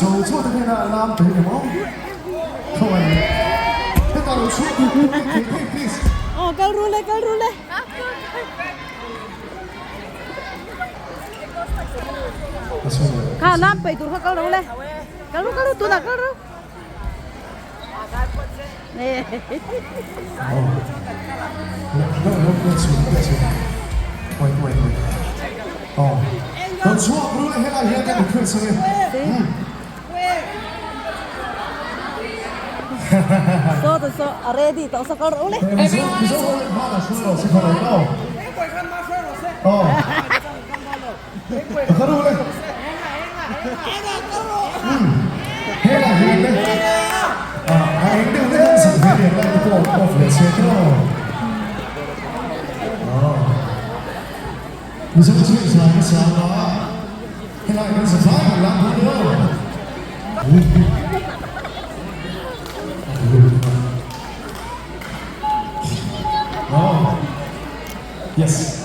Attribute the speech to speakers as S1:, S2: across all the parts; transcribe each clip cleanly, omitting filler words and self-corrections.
S1: Zo chhuah te hnenah lam pe emaw khawngaih leh hetah lo chhuak tur tur hi thei thei please.
S2: Aw kal ru le kal ru le. Kha lam peih tur kha kal ru le. Kal ru kal ru tunah kal ru. Saw chu saw a ready tawh saw kal rawh u le.
S1: Yes.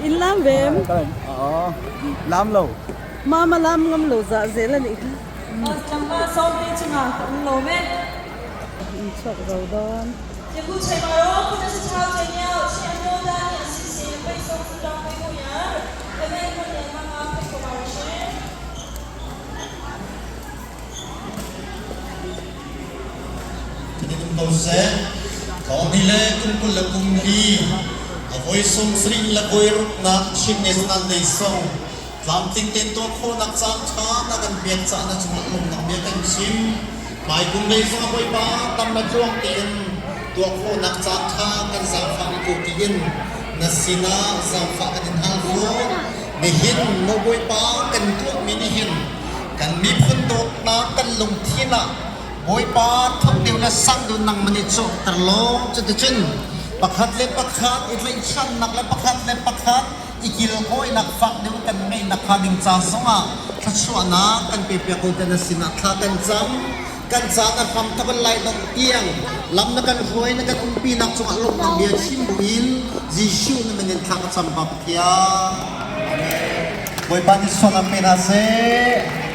S2: In lam ve em?
S3: Lam lo.
S2: Mama lam ngam lo zah zel a nih kha. In chhuak zo dawn.
S4: Kan in um ko seh. Thawngni le kum 24 a voi 70 le voi ruknak Chin National Day song tlamtling tein tuah khawhnak caan ṭha na kan pek caah na cungah lawmhnak bia kan chim. Hmaikum lei zong a Bawipa tam le tluang tein tuah khawhnak caan ṭha kan zaangfah rih ko tiin na sinah zaangfah kan in hal fawn. Nihin maw Bawipa kan tuahmi nih hin kan miphun dawtnak kan lungthin ah Bawipa thawk deuh le sang deuh nangmah nih cawhter law cuticun pakhat le pakhat i tlaihchannak le pakhat le pakhat i kilkawinak fak deuh kan ngeihnak hnga ding ca zongah thluachuahnak kan pe piak ko tiah na sinah thla kan cam. Kan caan a hram thawk in lai dongh tiang lam na kan hruai na kan umpinak cungah lawmhnak bia chim buin Jesuh na min in thla ka cam Pa Pathian. Amen. Bawipa nih sual pe hna seh.